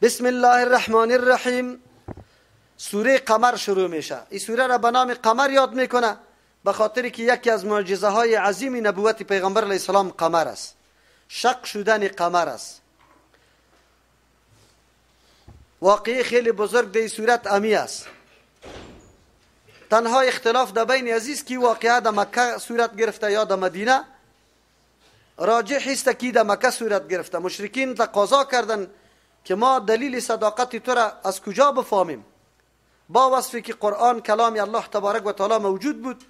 بسم الله الرحمن الرحیم. سوره قمر شروع میشه. این سوره را به نام قمر یاد میکنه به خاطر که یکی از معجزه های عظیم نبوت پیغمبر علیه السلام قمر است، شق شدن قمر است. واقعی خیلی بزرگ در صورت امی است. تنها اختلاف در بین عزیز که واقعه در مکه صورت گرفته یا در مدینه. راجح است که در مکه صورت گرفته. مشرکین تقاضا کردن که ما دلیل صداقت تو را از کجا بفهمیم، با وصفی که قرآن کلام الله تبارک و تعالی موجود بود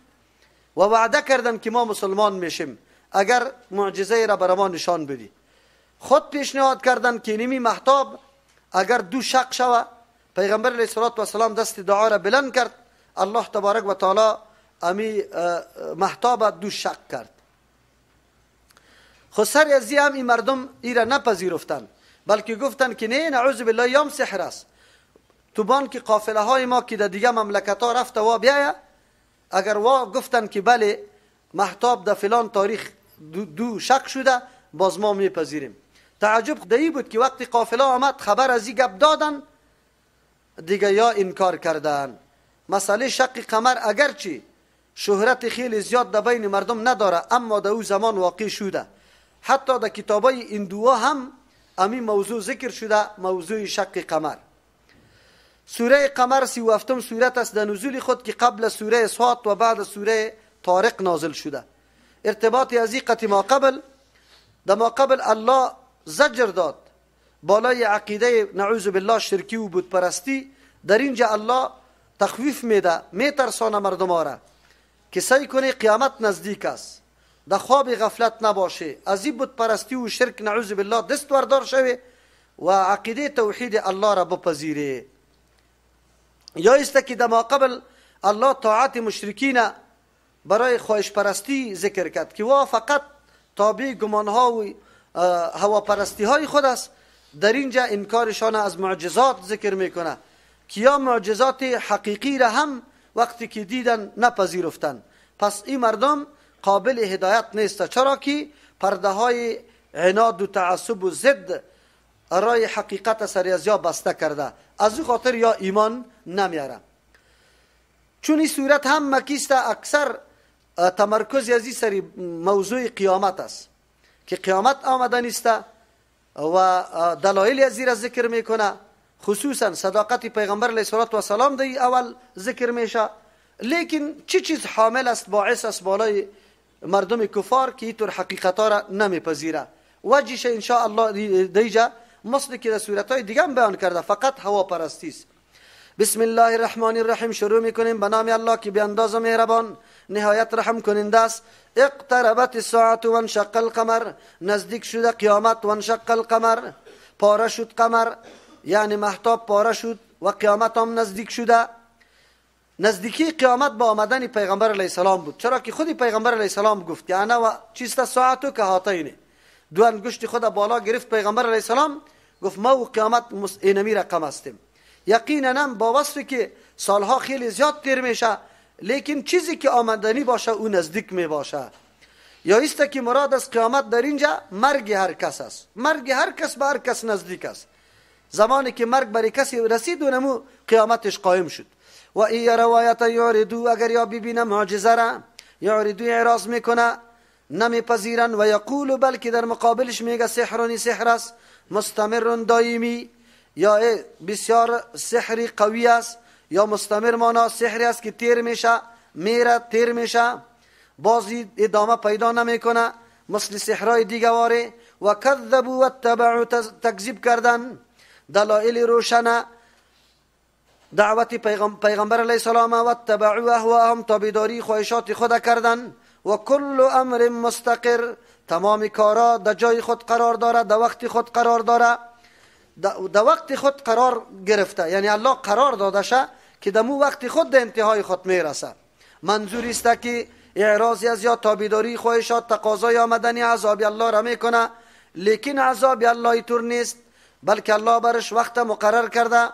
و وعده کردن که ما مسلمان میشیم اگر معجزه را بر ما نشان بدی. خود پیشنهاد کردن که نیمی مهتاب اگر دو شق شوه، پیغمبر علیه الصلاة والسلام دست دعا را بلند کرد، الله تبارک و تعالی امی مهتاب دو شق کرد. خو سر ازی هم این مردم ای را نپذیرفتن، بلکه گفتن که نه، نعوذ بالله، یام سحر است. تو بان که قافله های ما که در دیگه مملکت ها رفته وا بیایه، اگر وا گفتن که بله مهتاب در فلان تاریخ دو شق شده، باز ما میپذیریم. تعجب دهی بود که وقتی قافله آمد خبر از این گپ دادن، دیگه یا انکار کردن. مسئله شق قمر اگرچه شهرت خیلی زیاد در بین مردم نداره، اما در او زمان واقع شده. حتی در کتابای هندوها هم امی موضوع ذکر شده، موضوع شق قمر. سوره قمر 37 سورت است در نزول خود که قبل سوره صاد و بعد سوره طارق نازل شده. ارتباط از قتی ما قبل، در ما قبل الله زجر داد بالای عقیده نعوذ بالله شرکی و بت پرستی. در اینجا الله تخویف میده، میترسانه مردم را که سعی کنه قیامت نزدیک است، در خواب غفلت نباشه، از این بت پرستی و شرک نعوذ بالله دست وردار شوه و عقیده توحید الله را بپذیره. یا است که در ما قبل الله طاعت مشرکین برای خواهش پرستی ذکر کرد که وا فقط تابع گمانها و هواپرستی های خود است. در اینجا انکارشان از معجزات ذکر میکنه که یا معجزات حقیقی را هم وقتی که دیدن نپذیرفتن. پس این مردم قابل هدایت نیست، چرا که پرده های عناد و تعصب و ضد رای حقیقت سر از یا بسته کرده، از او خاطر یا ایمان نمیاره. چون این صورت هم مکیست، اکثر تمرکز از این سری موضوع قیامت است که قیامت آمده نیست و دلایل از را ذکر میکنه، خصوصا صداقت پیغمبر علیه الصلاة والسلام دی اول ذکر میشه. لیکن چی چیز حامل است، باعث است بالای مردم کفار که اینطور حقیقت ها را نمیپذیره؟ وجهش ان شاء الله دیجا مثل که در صورت های دیگه هم بیان کرده، فقط هوا پرستی است. بسم الله الرحمن الرحیم شروع میکنیم به نام الله که بی اندازه مهربان نهایت رحم کننده است. اقتربت الساعة و انشق القمر، نزدیک شده قیامت، و انشق القمر، پاره شد قمر، یعنی مهتاب پاره شد و قیامت هم نزدیک شده. نزدیکی قیامت با آمدن پیغمبر علیه السلام بود، چرا که خود پیغمبر علیه السلام گفت که انا و چیست ساعتو که هاتینه، دو انگشت خود بالا گرفت پیغمبر علیه السلام گفت ما و قیامت اینمی رقم هستیم. یقینا با وصفی که سالها خیلی زیاد تیر میشه، لیکن چیزی که آمدنی باشه او نزدیک می باشه. یا است که مراد از قیامت در اینجا مرگ هر کس است، مرگ هر کس به هر کس نزدیک است. زمانی که مرگ برای کسی رسید و نمو قیامتش قایم شد. و ای روایت یعرضو، اگر یا ببینه معجزه را، یعرضو اعراض میکنه، نمیپذیرن. و یقول، بلکه در مقابلش میگه سحرونی، سحر است، مستمر دائمی، یا بسیار سحری قوی است، یا مستمر مانا سحری است که تیر میشه، میره تیر میشه، بازی ادامه پیدا نمیکنه مثل سحرای دیگه واره. و کذبوا و اتبعوا، تکذیب کردن دلائل روشنه دعوت پیغمبر علیه السلام، و اتبعوا اهواهم، تابعداری خواهشات خود کردن. و کل امر مستقر، تمام کارا در جای خود قرار داره، در وقت خود قرار داره، در وقت خود قرار گرفته، یعنی الله قرار داده شه که در مو وقت خود در انتهای خود میرسه. منظور است که اعراض از یا تابعداری خواهشات تقاضای آمدنی عذاب الله را میکنه، لیکن عذاب الله طور نیست، بلکه الله برش وقت مقرر کرده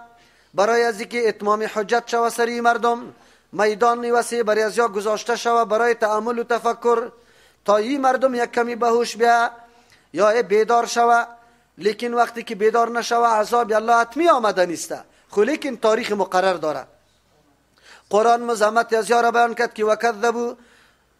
برای از اینکه اتمام حجت شوه سری مردم، میدان وسیع برای از یا گذاشته شوه برای تأمل و تفکر، تا این مردم یک کمی بهوش بیا یا بیدار شوه. لیکن وقتی که بیدار نشوه عذاب الله حتمی آمده نیسته، خو لیکن تاریخ مقرر داره. قرآن مزمت از یارا بیان کرد که وکذبوا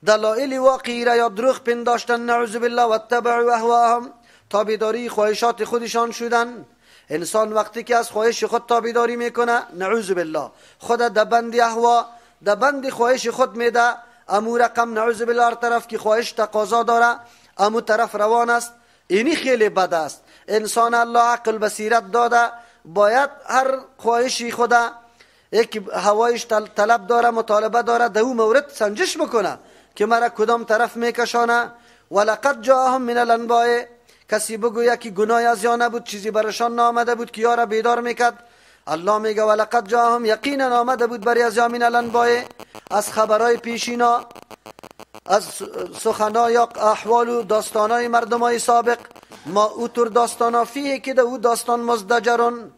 دلائل واقعی را یا دروغ پنداشتن نعوذ بالله و اتبعوا اهواهم، تابعداری خواهشات خودشان شدن. انسان وقتی که از خواهش خود تابعداری میکنه نعوذ بالله خود در بند اهوا، در بند خواهش خود میده، امو رقم نعوذ بالله هر طرف که خواهش تقاضا داره امو طرف روان است. اینی خیلی بد است. انسان الله عقل بصیرت داده، باید هر خواهشی خود یک هوایش طلب داره، مطالبه داره، در او مورد سنجش بکنه که مرا کدام طرف میکشانه. ولقد جاءهم من الانباء، کسی بگوید که گناه از یا نبود، چیزی برشان نامده بود که یارا بیدار میکرد. الله میگه ولقد جاءهم، یقینا آمده بود بری از یا من الانباء، از خبرهای پیشینا، از سخنا یا احوال و داستانای مردمای سابق. ما اوتر داستانا فیه که ده او داستان مزدجرون،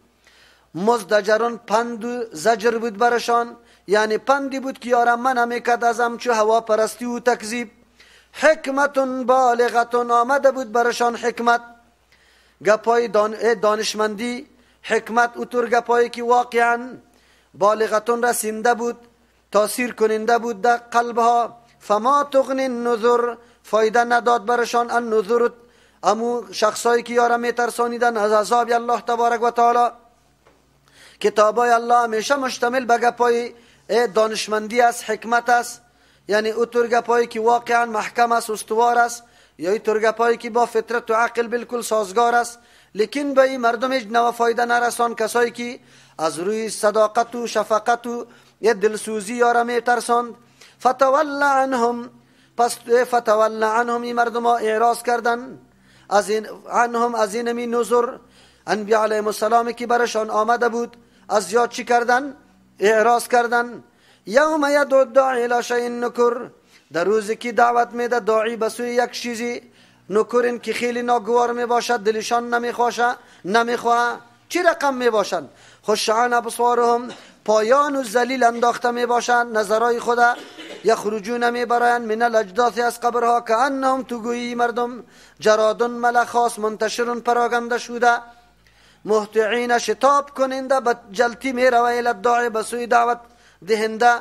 مزدجرون پند و زجر بود برشان، یعنی پندی بود که یارم من همیکد از همچو هوا پرستی و تکذیب. حکمت بالغتون، آمده بود برشان حکمت، گپای دانشمندی، حکمت اوتر گپایی که واقعا بالغتون رسینده بود، تاثیر کننده بود در قلبها. فما تغنی النذر، فایده نداد برشان النذر، امو شخصایی که یارا میترسانیدن از عذاب الله تبارک و تعالی. کتابای الله همیشه مشتمل به گپای دانشمندی است، حکمت است، یعنی او طور گپایی که واقعا محکم است، استوار است، یا ای طور گپایی که با فطرت و عقل بالکل سازگار است. لیکن به این مردم هیچ نوع فایده نرسان، کسایی که از روی صداقت و شفقت و دلسوزی یارا میترساند. فتول عنهم، پس فتول عنهم، این مردم ها اعراض کردن از این عنهم، از این می نذر انبیاء علیهم السلام که برشان آمده بود، از یاد چی کردن؟ اعراض کردن. یوم یدعو الداعی الی شیء نکر، در روزی که دعوت میده داعی به سوی یک چیزی نکرین که خیلی ناگوار میباشد، دلشان نمیخواشه، نمیخواه، چی رقم میباشند؟ خشعان ابصارهم، پایان و ذلیل انداخته میباشند نظرای خدا. یخرجون میبرایند من الاجداث، از قبرها، کانهم، تو مردم جرادون ملخاس، منتشرون پراگنده شده، مهطعین شتاب کننده، به جلتی میروه الی الداعی، به سوی دعوت دهنده.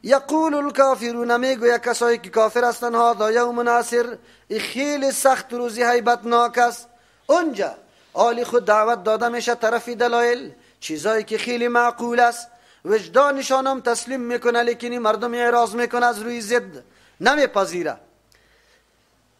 یقول الکافرون، میگوید کسایی که کافر هستند، هذا یوم عسر، خیلی سخت روزی هیبتناک است. اونجا آلی خود دعوت داده میشه طرف دلایل، چیزایی که خیلی معقول است، وجدانشان هم تسلیم میکنه، لیکن مردم اعراض میکنه، از روی ضد نمیپذیره.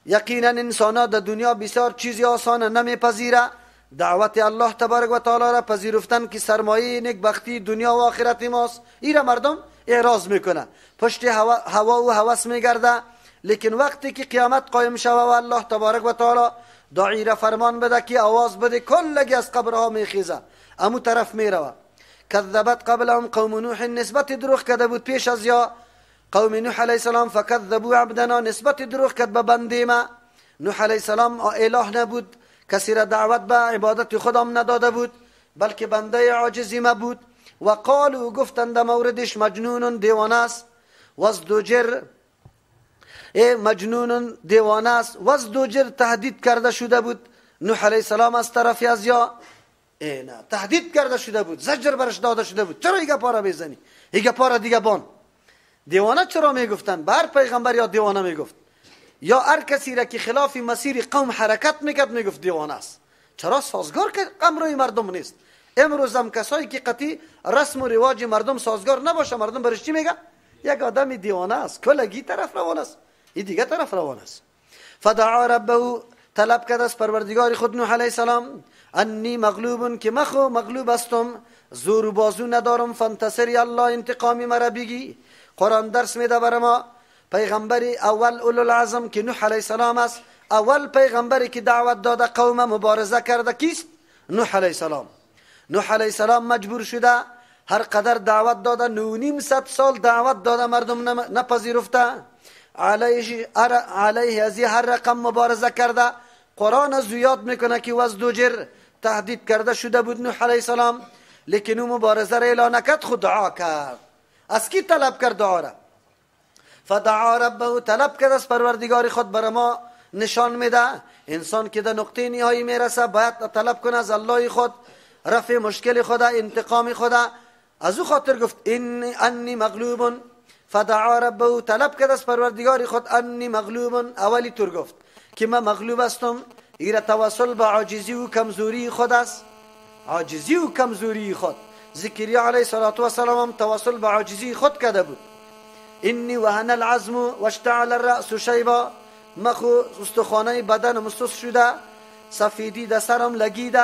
یقینا انسان ها در دنیا بسیار چیزی آسانه نمیپذیره. دعوت الله تبارک و تعالی را پذیرفتن که سرمایه نیکبختی دنیا و آخرت ماست، ایره مردم اعراض میکنه، پشت هوا و هوس میگرده. لیکن وقتی که قیامت قایم شوه و الله تبارک و تعالی داعی را فرمان بده که آواز بده، کلگی از قبرها میخیزه، امو طرف میروه. کذبت قبلهم قوم نوح، نسبت دروغ کرده بود پیش از یا قوم نوح علیه السلام. فکذبوا عبدنا، نسبت دروغ کرد به بنده ما. نوح علیه السلام اله نبود، کسی را دعوت به عبادت خودم نداده بود، بلکه بنده عاجزی ما بود. و قالوا، گفتند موردش مجنون، دیوانه است. وازدجر، ای مجنون دیوانه است. وازدجر، تهدید کرده شده بود نوح علیه السلام از طرف از یا ای نه، تهدید کرده شده بود، زجر برش داده شده بود. چرا ایگه پارا میزنی؟ ایگه پارا دیگه بان. دیوانه چرا میگفتن؟ به هر پیغمبر یا دیوانه میگفت، یا هر کسی را که خلاف مسیر قوم حرکت میکرد میگفت دیوانه است. چرا سازگار که امروی مردم نیست؟ امروز هم کسایی که قطعی رسم و رواج مردم سازگار نباشه، مردم برش چی میگه؟ یک آدم دیوانه است، کلگی طرف روان است، این دیگه طرف روان است. فدعا ربه، طلب کرد از پروردگار خود نوح علیه السلام، انی مغلوب، که مخو مغلوب هستم، زور و بازو ندارم، فانتصری الله، انتقامی مرا بگی. قرآن درس میده بر ما. پیغمبر اول اولو العزم که نوح علیه السلام است، اول پیغمبری که دعوت داده قوم مبارزه کرده کیست؟ نوح علیه السلام. نوح علیه السلام مجبور شده هر قدر دعوت داده، 950 سال دعوت داده، مردم نپذیرفته، علیه از هر رقم مبارزه کرده. قرآن از یاد میکنه که وزدوجر تهدید کرده شده بود نوح علیه السلام، لیکن او مبارزه را اعلان نکرد، خود دعا کرد. از کی طلب کرد دعا را؟ فدعا ربه، طلب کرد از پروردگار خود. بر ما نشان میده انسان که در نقطه نهایی میرسه باید طلب کنه از الله خود رفع مشکل خدا، انتقام خدا. از او خاطر گفت این انی مغلوب فدعا ربه، طلب کرد از پروردگار خود انی مغلوب. اولی طور گفت که من مغلوب هستم. ایره توسل به عاجزی و کمزوری خود است، عاجزی و کمزوری خود. زکریا علیه الصلاة والسلام هم توسل به عاجزی خود کرده بود. انی وهن العظم واشتعل الرأس شیبا، مخو استخوانه بدنم سست شده، سفیدی در سرم لگیده،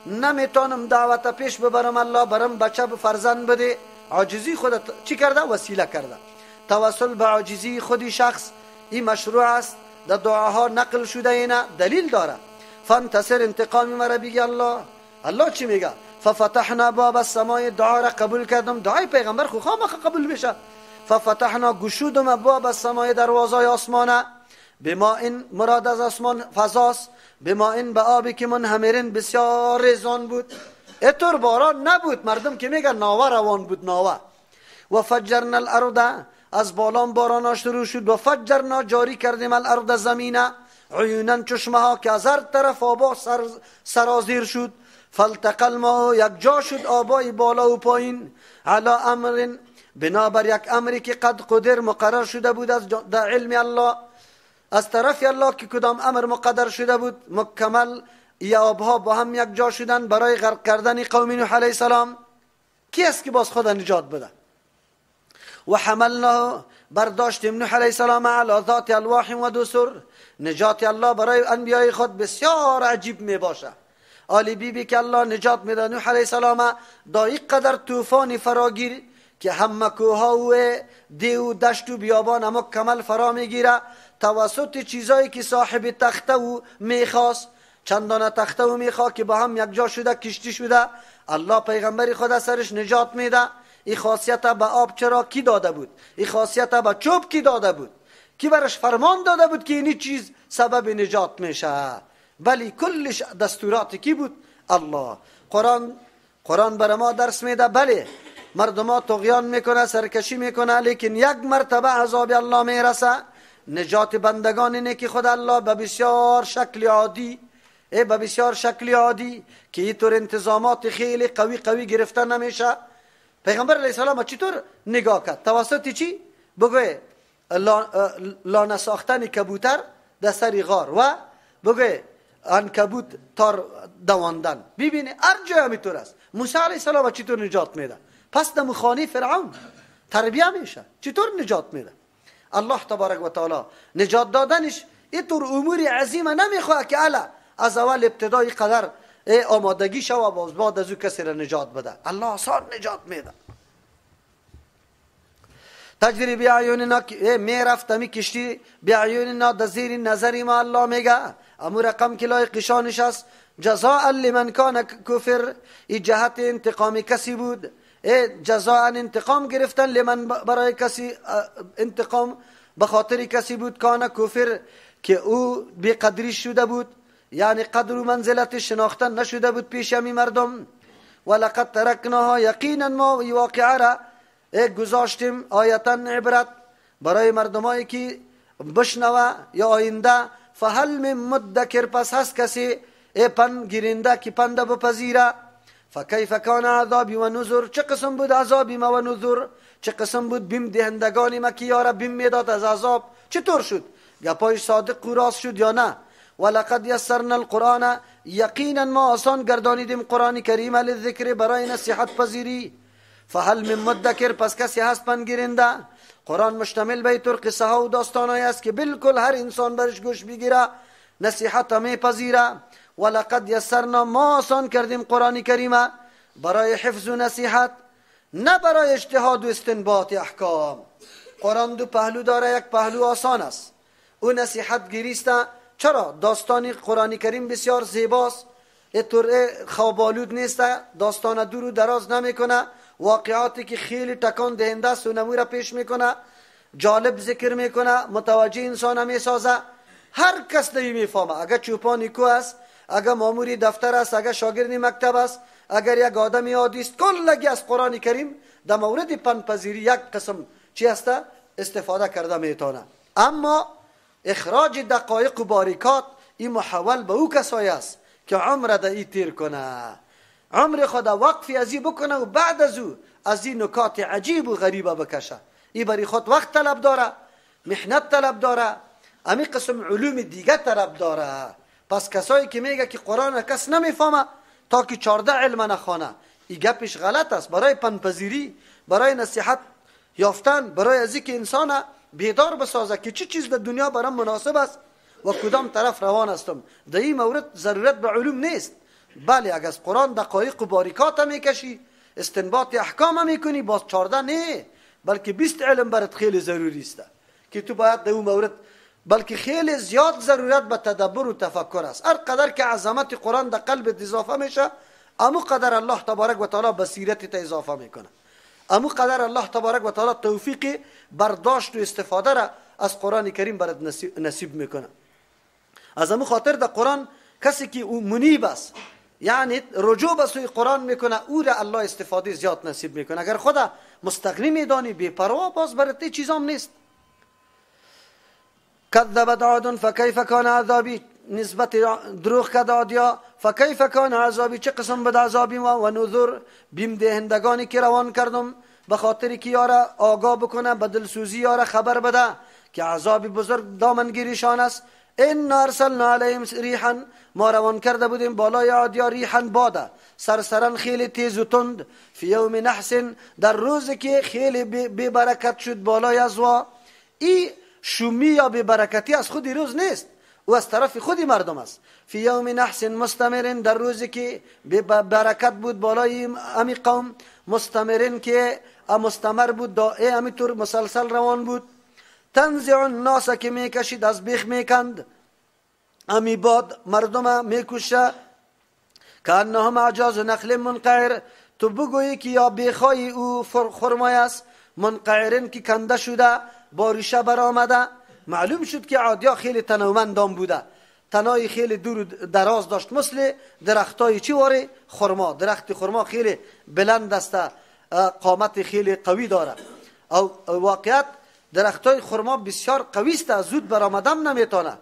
نمیتونم دعوت پیش ببرم، الله برم بچه فرزند بده. عاجزی خود چی کرده؟ وسیله کرده. توسل به عاجزی خودی شخص این مشروع است، در دعاها نقل شده، اینه دلیل داره. فانتصر، انتقامی مرا بگی الله. الله چی میگه؟ ففتحنا باب السماء، دعا را قبول کردم. دعای پیغمبر خو خامخ قبول بشه. ففتحنا، گشودم باب السماء، دروازه آسمانه. بما این مراد از آسمان فضاست، بما این به آبی که منهمرین بسیار ریزان بود. اتور باران نبود، مردم که میگن ناوه روان بود، ناوه. و فجرنا الارض، از بالان باران شروع شد. و فجرنا، جاری کردیم الارض زمینه، عیونا چشمه ها که از هر طرف آبا سرازیر شد. فالتقى الماء، یک جا شد آبای بالا و پایین. علی امر، بنابر یک امری که قد قدر مقرر شده بود از در علم الله، از طرف الله که کدام امر مقدر شده بود مکمل. ای آبها با هم یک جا شدن برای غرق کردن قوم نوح علیه السلام. کی است که باز خدا نجات بده؟ و حملناه، برداشتیم نوح علیه السلام علی ذات الواح و دسر. نجات الله برای انبیای خود بسیار عجیب می باشه. آلی بی بی که الله نجات میده نوح علیه السلام دا قدر طوفان فراگیر که همه کوها و دیو دشت و بیابان مکمل فرا میگیره، توسط چیزایی که صاحب تخته و میخواست، چندانه تخته و میخوا که با هم یک جا شده کشتی شده، الله پیغمبر خود سرش نجات میده. این خاصیت به آب چرا کی داده بود؟ این خاصیت به چوب کی داده بود؟ کی برش فرمان داده بود که اینی چیز سبب نجات میشه؟ ولی کلش دستورات کی بود؟ الله. قرآن بر ما درس میده. بله مردم ها طغیان میکنه، سرکشی میکنه، لیکن یک مرتبه عذاب الله میرسه. نجات بندگان اینه که خود الله به بسیار شکل عادی، به بسیار شکل عادی که اینطور انتظامات خیلی قوی قوی گرفته نمیشه. پیغمبر علیه السلام چطور نگاه کرد؟ توسط چی؟ بگوی لانه ساختن کبوتر در سر غار و بگوی عنکبوت تار دواندن. ببینی هر جای همینطور است. موسی علیه السلام چطور نجات میده؟ پس در خانه فرعون تربیه میشه، چطور نجات میده؟ الله تبارک و تعالی نجات دادنش اینطور امور عظیمه نمیخواد که الا از اول ابتدای قدر آمادگی شوه باز بعد از او کسی را نجات بده. الله آسان نجات میده. تجری بیعیوننا، میرفت امی کشتی بیعیوننا، در زیر نظر ما. الله میگه امو رقم که لای قشانش است. جزاء لمن کان کفر، ای جهت انتقام کسی بود. جزاء انتقام گرفتن، لمن برای کسی انتقام به خاطر کسی بود، کان کفر که او بی قدری شده بود، یعنی قدر و منزلت شناختن نشده بود پیش همی مردم. ولقد ترکناها، یقینا ما ای واقعه را گذاشتیم آیتا عبرت برای مردمایی که بشنوه یا آینده. فهل من مدکر، پس هست کسی پند گیرنده که پند بپذیره؟ فکیف کان عذابی و نذر، چه قسم بود عذابی ما و نذر، چه قسم بود بیم دهندگان ما که یارا بیم میداد از عذاب، چطور شد؟ گپای صادق و راست شد یا نه؟ ولقد یسرنا القرآن، یقینا ما آسان گردانیدیم قرآن کریم للذکر برای نصیحت پذیری. فهل من مدکر، پس کسی هست پند گیرنده؟ قرآن مشتمل به طور قصه ها و داستانهایی است که بالکل هر انسان برش گوش بگیره نصیحت میپذیره. ولقد یسرنا، ما آسان کردیم قرآن کریم برای حفظ و نصیحت، نه برای اجتهاد و استنباط احکام. قرآن دو پهلو داره، یک پهلو آسان است، او نصیحت گیریست. چرا؟ داستان قرآن کریم بسیار زیباست، اینطور خوابالود نیست، داستان دور و دراز نمیکنه، واقعاتی که خیلی تکان دهنده است و نمو را پیش میکنه، جالب ذکر میکنه، متوجه انسان میسازه، هر کس دی میفهمه. اگر چوپانی کو است، اگر ماموری دفتر است، اگر شاگرد مکتب است، اگر یک آدمی عادی است، کلگی از قرآن کریم در مورد پندپذیری یک قسم چی است استفاده کرده میتونه. اما اخراج دقایق و باریکات این محول به او کسایی است که عمر در ای تیر کنه، عمر خود وقفی از این بکنه و بعد از او از این نکات عجیب و غریبه بکشه. ای برای خود وقت طلب داره، محنت طلب داره، امی قسم علوم دیگه طلب داره. پس کسایی که میگه که قرآن کس نمیفهمه تا که 14 علم نخوانه، ای گپش غلط است. برای پندپذیری، برای نصیحت یافتن، برای از اینکه انسان بیدار بسازه که چه چیز در دنیا برام مناسب است و کدام طرف روان هستم، در این مورد ضرورت به علوم نیست. بله اگر از قرآن دقایق و باریکات میکشی، استنباط احکام میکنی، باز 14 نه بلکه 20 علم برات خیلی ضروری است که تو باید در اون مورد، بلکه خیلی زیاد ضرورت به تدبر و تفکر است. هر قدر که عظمت قرآن در قلب اضافه میشه، امو قدر الله تبارک و تعالی بصیرت ته اضافه میکنه، امو قدر الله تبارک و تعالی توفیق برداشت و استفاده را از قرآن کریم برات نصیب میکنه. از امو خاطر در قرآن کسی که او منیب است، یعنی رجوع به سوی قرآن میکنه، او را الله استفاده زیاد نصیب میکنه. اگر خدا مستغنی میدانی، بی پروا، باز برات چیزام نیست. کذبت عاد فکیف کان عذابی، نسبت دروغ کد عادیا، فکیف کان عذابی، چه قسم بد عذابی و نذر، بیم دهندگانی که روان کردم به خاطر که یارا آگاه بکنه، به دلسوزی یارا خبر بده که عذاب بزرگ دامنگیریشان است. ان ارسلنا علیهم ریحا، ما روان کرده بودیم بالای عادیا ریحا باده سرسرن خیلی تیز و تند، فی یوم نحس، در روزی که خیلی بی برکت شد بالای ازوا. ای شومی یا بی برکتی از خودی روز نیست، او از طرف خودی مردم است. فی یوم نحس مستمر، در روزی که بی برکت بود بالای امی قوم، مستمرن که مستمر بود، دائه امی طور مسلسل روان بود. تنزع الناس که میکشید از بیخ میکند، امی باد مردم میکشه، کانهم اعجاز نخل منقعر، تو بگویی که یا بیخای او خرمای است، منقعرن که کنده شده، باریشه برآمده. معلوم شد که عادیا خیلی تنومندان بوده، تنای خیلی دور دراز داشت، مثل درختای چی واره خرما، درخت خرما خیلی بلند است، قامت خیلی قوی داره. او واقعیت درختای خرما بسیار قوی است، زود برآمدن نمیتونه.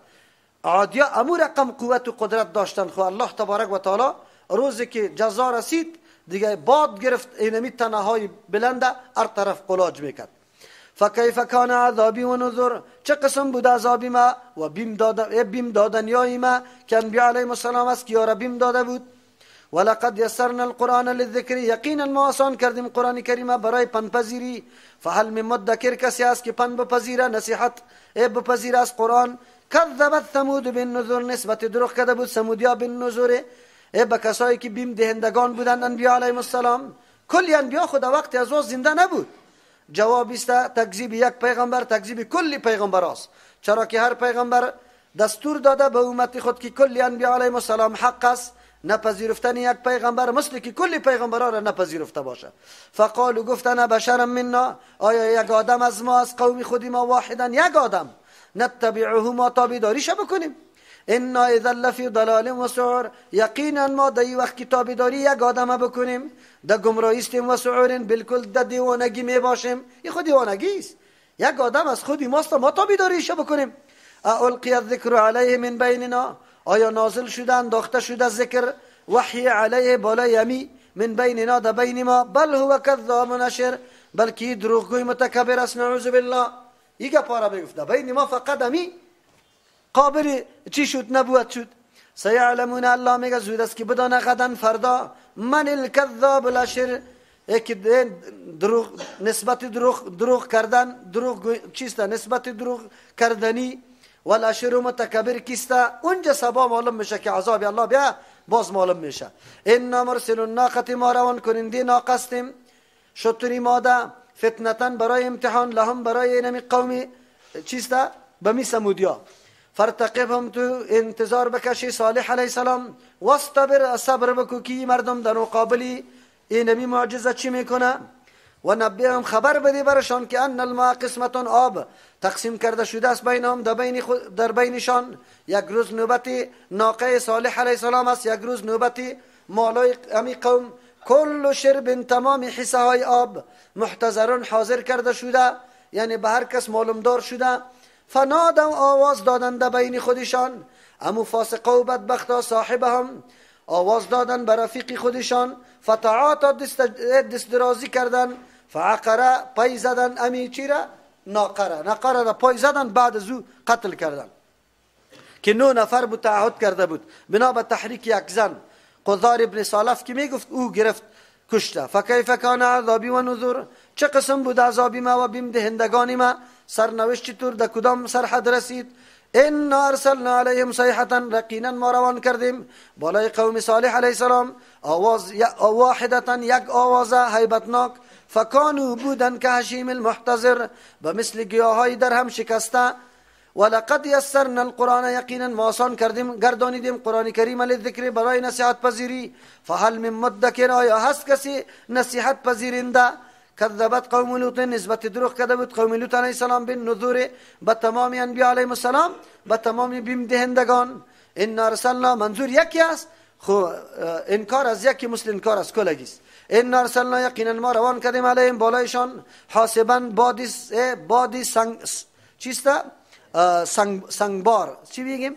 عادیا امو رقم قوت و قدرت داشتن. خو الله تبارک و تعالی روزی که جزا رسید دیگه باد گرفت، اینمی تنه های بلنده هر طرف قلاج میکرد. فکیف کان عذابی و نذر، چه قسم بود عذابی ما و بیم دادن یای ما که انبیاء علیهم السلام است که یارا بیم داده بود. ولقد یسرنا القرآن للذکر، یقینا ما آسان کردیم قرآن کریم برای پندپذیری. فهل من مدکر، کسی است که پند بپذیره، نصیحت بپذیره از قرآن. کذبت ثمود بالنذر، نسبت دروغ کرده بود ثمودیا بالنذر، به کسایی که بیم دهندگان بودند انبیاء علیهم السلام. کلی انبیا خود وقتی از او زنده نبود. جواب است تکذیب یک پیغمبر تکذیب کلی پیغمبر است، چرا که هر پیغمبر دستور داده به امت خود که کلی انبیاء علیهم السلام حق است. نپذیرفتن یک پیغمبر مثل که کلی پیغمبرها را نپذیرفته باشه. فقالوا، گفتن بشرا منا، آیا یک آدم از ما، از قوم خودی ما، واحدا یک آدم، نتبعه، ما تابعداریش بکنیم. انا اذا لفی ضلال و سعر، یقینا ما در وقت که تابعداری یک آدم بکنیم در گمراهی استیم و سعور، بالکل در دیوانگی می باشیم. این خود دیوانگی است، یک آدم از خودی ماست ما تابعداریش بکنیم. القی الذکر علیه من بیننا، آیا نازل شده انداخته شده ذکر وحی علیه بالای امی، من بیننا در بین ما، بل هو کذاب نشر، بلکه دروغگوی متکبر است، نعوذ بالله. این گپا را میگفت در بین ما فقط امی قابل چی شد، نبوت شد. سیعلمون، الله میگه زود است که بدانه غدا فردا، من الکذاب الاشر، یکی دروغ نسبت دروغ کردن، دروغ چیست، نسبت دروغ کردنی، والاشر متکبر کیست. اونجا سبا معلوم میشه که عذاب الله بیا باز معلوم میشه. انا مرسل الناقه، ما روان کننده ناقه هستیم، شتری ماده، فتنتن برای امتحان، لهم برای اینمی قومی چیست بمی ثمودیا. فرتقبهم، تو انتظار بکشی صالح علیه السلام، واصطبر، صبر بکو که مردم در مقابلی اینمی معجزه چی میکنه. و نبئهم، خبر بدی برشان که ان الماء قسمت، آب تقسیم کرده شده است بینهم، در بینشان. یک روز نوبت ناقه صالح علیه السلام است، یک روز نوبت مالای امی قوم. کل شرب، تمام حصه های آب، محتضرون، حاضر کرده شده، یعنی به هر کس معلومدار شده. فنادوا آواز دادند بین خودشان، امو فاسقا و بدبختا صاحبهم آواز دادن به رفیق خودشان. فتعاطا دست درازی کردن، فعقره پای زدن، امی چی را؟ ناقره، ناقره را پای زدن، بعد از او قتل کردن که 9 نفر بود تعهد کرده بود بنا به تحریک یک زن. قذار ابن سالف که میگفت او گرفت کشته. فکیف کان عذابی و نذر، چه قسم بود عذابی ما و بیم دهندگان ما، سرنوشت چطور در کدام سرحد رسید. انا ارسلنا علیهم صیحة، یقینا ما روان کردیم بالای قوم صالح علیه السلام آواز واحدة، یک آوازه هیبتناک. فکانوا بودن که هشیم المحتضر، به مثل گیاهای در هم شکسته. ولقد یسرنا القرآن، یقینا ما آسان کردیم گردانیدیم قرآن کریم للذکر برای نصیحت پذیری. فهل من مدکر، آیا هست کسی نصیحت پذیرنده؟ کذبت قوم لوط، نسبت دروغ کرده بود قوم لوط علیه السلام بالنذور، به تمام انبیا علیهم السلام، به تمام بیم دهندگان. انا ارسلنا، منظور یکی است، خو انکار از یکی مثل انکار از کلگی است. انا ارسلنا، یقینا ما روان کردیم علیهم بالایشان حاسبا، بادی سنگ چیست؟ سنگبار، چی بگیم؟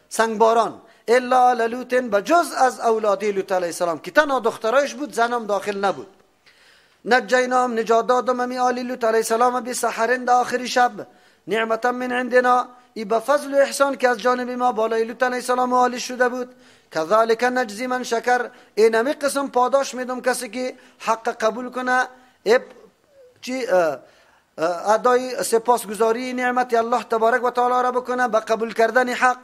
سنگباران. الا لوط، بجز از اولادی لوط علیه السلام که تنها دخترایش بود، زنم داخل نبود. نجینام، نجات دادم امی آل لوط علیه السلام بسحر در آخر شب، نعمتا من عندنا، ای به فضل و احسان که از جانب ما بالای لوط علیه السلام و آلش شده بود. کذالک نجزی من شکر، اینمی قسم پاداش میدم کسی که حق قبول کنه، چی ادای سپاسگزاری نعمت الله تبارک و تعالی را بکنه به قبول کردن حق.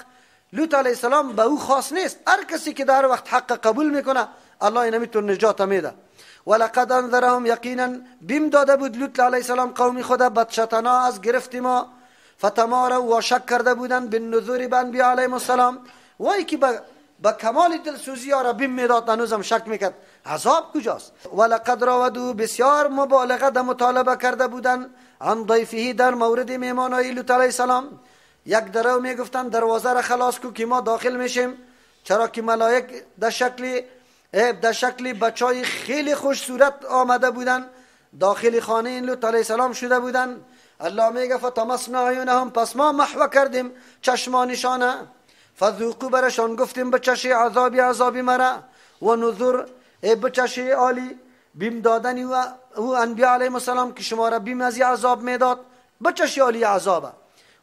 لوط علیه السلام به او خاص نیست، هر کسی که در وقت حق قبول میکنه الله اینمی نجات میده. ولقد انذرهم، یقینا بیم داده بود لوط علیه السلام قوم خود بطشتنا از گرفت ما. فتماروا و شک کرده بودند بالنذور به انبیا علیهم السلام، وای که به کمال دلسوزی را بیم میداد هنوزم شک میکرد عذاب کجاست. ولقد راودوا، بسیار مبالغه در مطالبه کرده بودند عن ضیفه، در مورد میهمانای لوط علیه السلام. یک درو میگفتند دروازه را خلاص کو که ما داخل میشیم، چرا که ملائک در شکل بچای خیلی خوش صورت آمده بودند داخل خانه این لوط علیه السلام شده بودند. الله میگه فتمسنا عیونهم، پس ما محو کردیم چشمانشانه. فذوقوا، برشان گفتیم بچشی عذابی عذابی مرا. و نذر، بچشی عالی بیم دادنی و او انبیاء علیهم السلام که شما را بیم از عذاب میداد، بچشی عالی عذابه.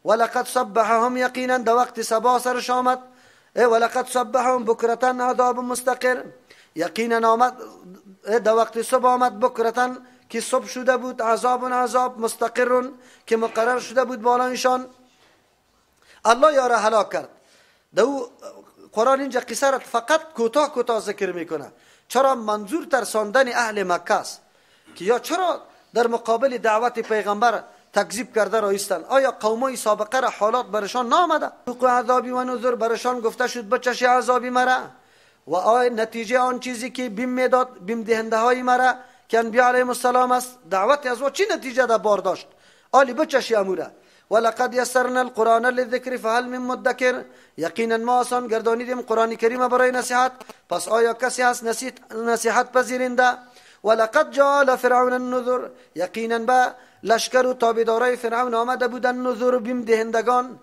ولقد صبحهم، یقینا در وقت صبا سرش آمد. ولقد صبحهم بکرة عذاب مستقر، یقینا آمد در وقت صبح آمد بکرة که صبح شده بود، عذاب عذاب مستقر که مقرر شده بود بالایشان. الله یارا هلاک کرد. دو قرآن اینجا قصه را فقط کوتاه کوتاه ذکر میکنه، چرا منظور ترساندن اهل مکه است که یا چرا در مقابل دعوت پیغمبر تکذیب کرده را ایستند. آیا قومای سابقه را حالات برشان نامده؟ عذابی و نذر، برشان گفته شد بچشی عذابی مرا. و آیا نتیجه آن چیزی که بیم میداد بیم دهنده های مرا که انبیا علیهم السلام است، دعوت از او چی نتیجه در بار داشت؟ آلی بچشی اموره. ولقد یسرنا القرآن للذکر فهل من مدکر، یقینا ما آسان گردانیدیم قرآن کریم برای نصیحت، پس آیا کسی هست نصیحت پذیرنده؟ ولقد جاء فرعون النذر، یقینا به لشکر و تابعدارای فرعون آمده بودن نذر و بیم دهندگان.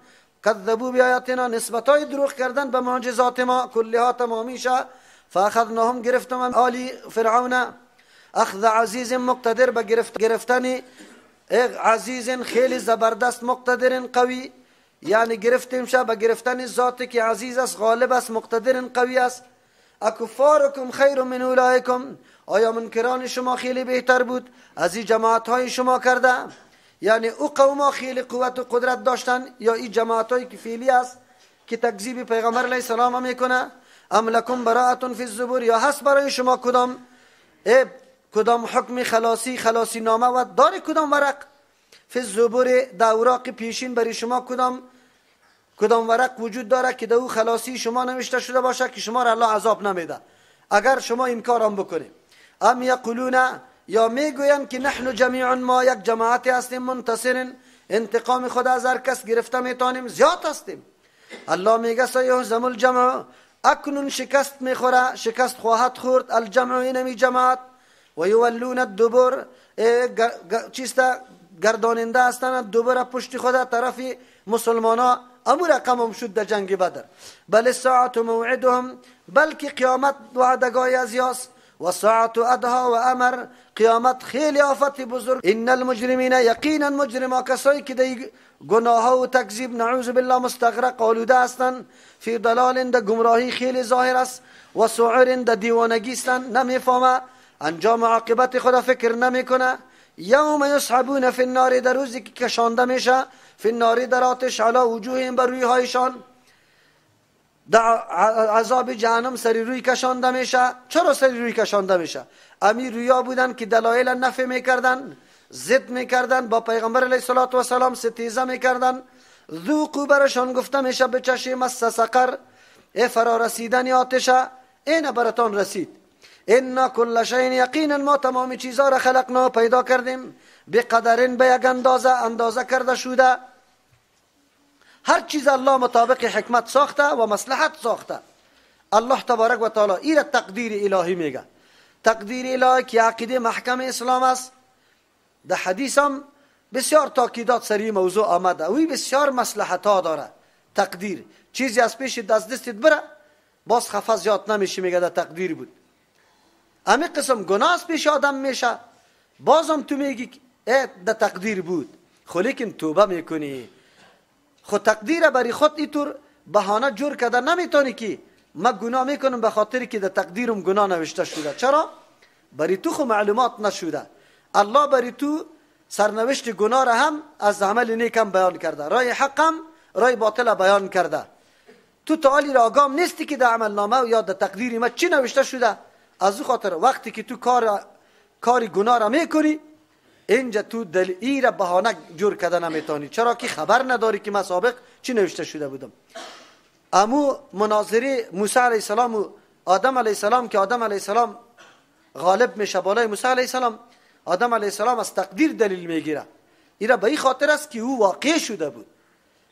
کذبوا بیااتنا، نسبتای دروغ کردن به معجزات ما کلها تمامیشه. فاخذناهم، گرفتم آلی فرعون اخذ عزیز مقتدر، به گرفتن عزیز خیلی زبردست مقتدر قوی، یعنی گرفتیم شه به گرفتن ذاتی که عزیز است، غالب است، مقتدر قوی است. اکفارکم خیر من اولئکم، آیا منکران شما خیلی بهتر بود از این جماعت های شما کرده؟ یعنی او قوما خیلی قوت و قدرت داشتن یا این جماعت هایی که فعلی است که تکذیب پیغمبر علیه السلام میکنه؟ ام لکم براءة فی الزبر، یا هست برای شما کدام حکم خلاصی، خلاصی نامه و داره کدام ورق؟ فی الزبر، در اوراق پیشین برای شما کدام ورق وجود داره که در او خلاصی شما نوشته شده باشه که شما را الله عذاب نمیده اگر شما این کارم بکنید؟ ام یقولون، یا میگویند که نحن جمیع، ما یک جماعت هستیم منتصر، انتقام خود از هر کس گرفته میتونیم، زیاد هستیم. الله میگه سیهزم الجمع، اکنون شکست میخوره، شکست خواهد خورد الجمع، اینمی جماعت. و یولون الدبر، چیست؟ گرداننده هستند، دوباره پشت خود طرف مسلمان ها. امو رقم هم شد در جنگ بدر. بل الساعة موعدهم، بلکه قیامت وعدگاه از یاس. و ساعت ادها و امر، قیامت خیلی آفت بزرگ. ان المجرمین، یقینا مجرما، کسایی که در گناه و تکذیب نعوذ بالله مستغرق آلوده هستند، فی ضلال، در گمراهی خیلی ظاهر است، و سعر، در دیوانگی هستند، نمیفهمه انجام عاقبت خدا فکر نمیکنه. یوم یسحبون فی النار، در روزی که کشانده میشه، فی النار، در آتش، علی وجوههم، بر روی هایشان، در عذاب جهنم سری روی کشانده میشه. چرا سری روی کشانده میشه؟ امیر رویا بودن که دلایل نفی میکردن، ضد میکردن، با پیغمبر علیه الصلاة والسلام ستیزه میکردن. ذوقوا، برشان گفته میشه بچشی مس سقر، ای فرا رسیدن آتشه، این براتان رسید. انا کل شیء، یقینا ما تمام چیزها را خلقنا، پیدا کردیم، بقدر، به یک اندازه، اندازه کرده شده. هر چیز الله مطابق حکمت ساخته و مصلحت ساخته. الله تبارک و تعالی ایره تقدیر الهی میگه. تقدیر الهی که عقیده محکم اسلام است. در حدیث هم بسیار تاکیدات سری موضوع آمده. وی بسیار مصلحت ها داره. تقدیر چیزی از پیش دست دستت بره باز خفه زیاد نمیشه، میگه در تقدیر بود. امی قسم گناه از پیش آدم میشه، بازم تو میگی ای در تقدیر بود، خو لیکن توبه میکنی. خو تقدیر بری خود اینطور بهانه جور کرده نمیتونی که ما گناه میکنم به خاطر که در تقدیرم گناه نوشته شده. چرا؟ بری تو خو معلومات نشده. الله بری تو سرنوشت گناه را هم از عمل نیکم بیان کرده، رای حقم رای باطل بیان کرده. تو تعالی را آگام نیستی که در عمل نامه یا در تقدیر ما چی نوشته شده. از او خاطر وقتی که تو کاری گناه را میکنی، اینجا تو دلیل را بهانه جور کرده نمیتونی، چرا که خبر نداری که من سابق چی نوشته شده بودم. امو مناظره موسی علیه السلام و آدم علیه السلام که آدم علیه السلام غالب میشه بالای موسی علیه السلام، آدم علیه السلام از تقدیر دلیل میگیره. ایرا به این خاطر است که او واقع شده بود،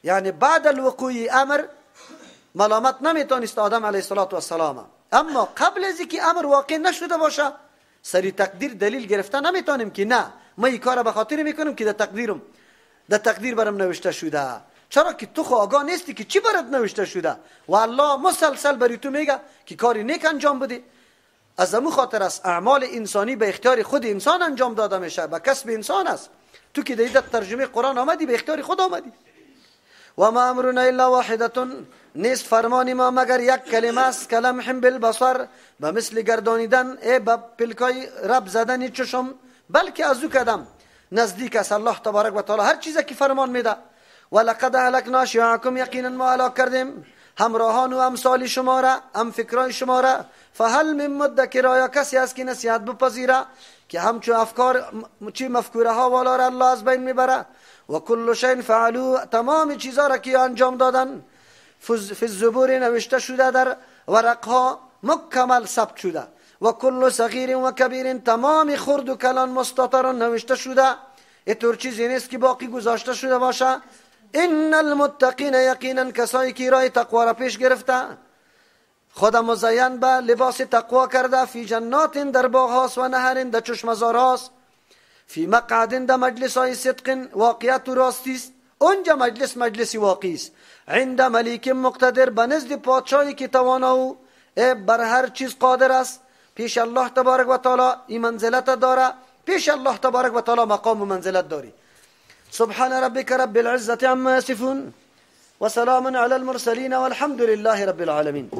یعنی بعد الوقوع امر ملامت نمیتونست آدم علیه السلام. اما قبل از اینکه امر واقع نشده باشه سری تقدیر دلیل گرفته نمیتونیم که نه ما این کار به خاطر میکنم که در تقدیر برم نوشته شده. چرا که تو خو آگاه نیستی که چی برات نوشته شده و الله مسلسل بری تو میگه که کاری نیک انجام بده. از امو خاطر است اعمال انسانی به اختیار خود انسان انجام داده میشه، به کسب انسان است. تو که در ترجمه قرآن آمدی به اختیار خود آمدی. و ما امرنا الا واحده، نیست فرمان ما مگر یک کلمه است، کلمح بالبصر، به مثل گردانیدن ای به پلکای رب زدن چشم، بلکه از او کدم نزدیک است الله تبارک و تعالی هر چیزی که فرمان میده. ولقد اهلکنا اشیاعکم، یقینا ما هلاک کردیم همراهان و امثال شما را، هم فکرای شما را. فهل من مدکر، آیا کسی است که نصیحت بپذیره که همچو افکار چی مفکوره ها والا را الله از بین میبره. و کل شیء فعلوا، تمام چیزها را که انجام دادن فی الزبور نوشته شده، در ورقها مکمل ثبت شده. و کل صغیر و کبیر، تمام خرد و کلان مستطر نوشته شده، اینطور چیزی نیست که باقی گذاشته شده باشه. ان المتقین، یقینا کسایی که راه تقوا را پیش گرفته، خدا مزین به لباس تقوا کرده، فی جنات، در باغ هاست، و نهر، در چشمزار هاست، فی مقعد، در مجلس های صدق، واقعیت و راستی است. اونجا مجلس مجلس واقعی است. عند ملیک مقتدر، به نزد پادشاهی که توانا و بر هر چیز قادر است. پیش الله تبارک و تعالی این منزلت داره، پیش الله تبارک و تعالی مقام و منزلت داری. سبحان ربك رب العزة عما يصفون وسلام على المرسلين والحمد لله رب العالمين.